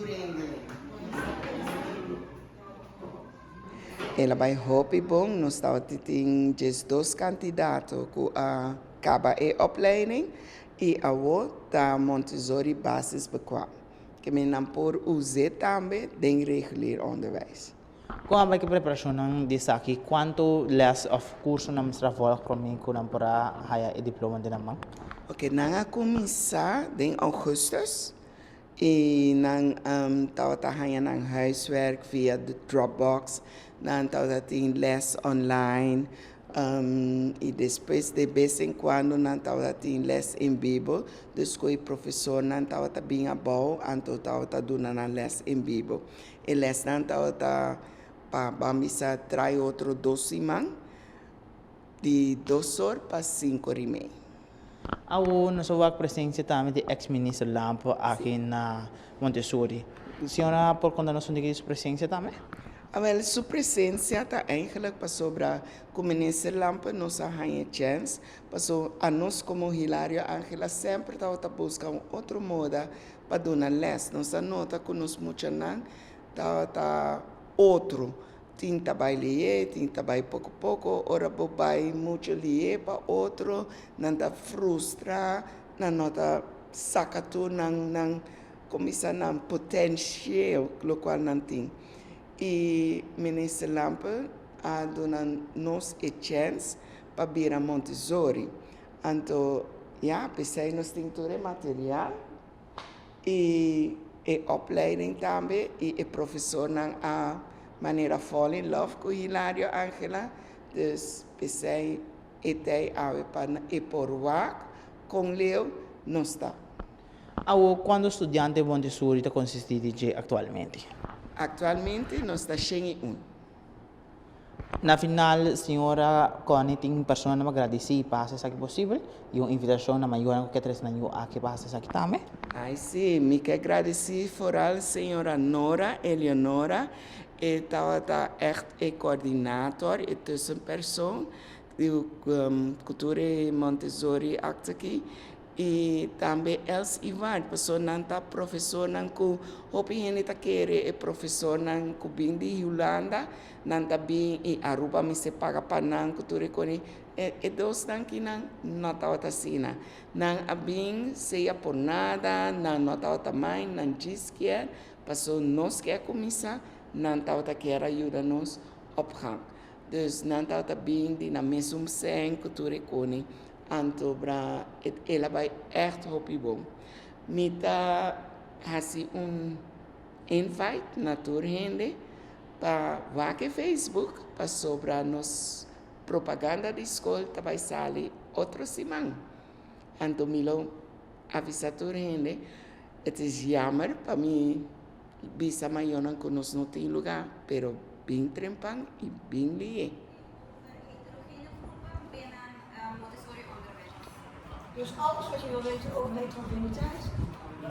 Regeling. El a bai hopi bon, nos tabatin 12 kandidato ku a kaba e opleiding i awor ta Montessori basisbekwaam. Ke men nan por us'é tambe den regulier onderwijs. Kon a bai ku preparashonnan di esaki? Kuantu lès òf kurso nan mester a vòlg promé ku nan por a haya e diploma den nan man? Oke, nan a kuminsá den ougùstùs i nan tabata haña nan huiswerk via de Dropbox, nan tabata tin lès online i despues de bes en kuando nan tabata tin lès en bibo, dus ku e profesornan tabata bin abou anto tabata duna nan lès en bibo. E lèsnan tabata pa ban bisa trai otro dos siman di dos or pa sinku or i mei. Awo nos a wak presencia tambe di ex minister Lampe aki na Montessori. Señora por conta nos un tiki di su presencia tambe? Awel, su presencia ta eigenlijk pasobra cu minister Lampe nos a haña chens, paso anos como Hilario Angela semper tabata busca un otro moda pa duna les. Nos a nota cu nos muchanan tabata otro. Tin ta bai lié, tin ta bai poco poco. Ora bo bai mucho lié pa otro, nan ta frustra, nan no ta saca tur nan, nan cuminsa nan potentieel, locual nan tin. Y Minister Lampe a duna nos e chens pa bira Montessori. Anto, ya, p'esei nos tin tur e material i e opleiding tambe i e profesornan a manera fall in love ku Hilario Angela, dus p'esei e tei awe pa e por wak kon leu nos ta. Awor, kuantu studiante Montessori ta konsistí di dje aktualmente? Aktualmente nos ta 101. Na final, señora Connie tin personanan pa gradisí pa hasi esaki posibel i un invitashon na mayornan ku ke trese nan yu aki pa hasi esaki tambe. Ai sí, mi ke gradisí foral señora Nora Eleonora, e tabata ègt e koordinator, e tussenpersoon di ku tur e Montessori akte aki. I tambe Els Ivan, pasobra nan ta profesornan ku hopi hende ta kere e profesornan ku bin di Hulanda, nan ta bin i Aruba mester paga pa nan ku tur e kos. E e dosnan kinan no tabata asina. Nan a bin sea por nada, nan no tabata mind, nan djis kier, pasobra nos ke a kuminsá, nan tabata kier a yuda nos op gang. Dus nan tabata bin di nan mesun sèn ku tur e kos. Anto bra el a bai ègt hopi bon. Mi ta hasi un invite na tur hende pa wak e Facebook pasobra nos propaganda di skol ta bai sali otro siman. Anto mi lo avisa tur hende, het is jammer pa mi bisa mayornan ku nos no tin luga, pero bin trempan i bin lié. Dus alles wat je wil weten over heterogeniteit.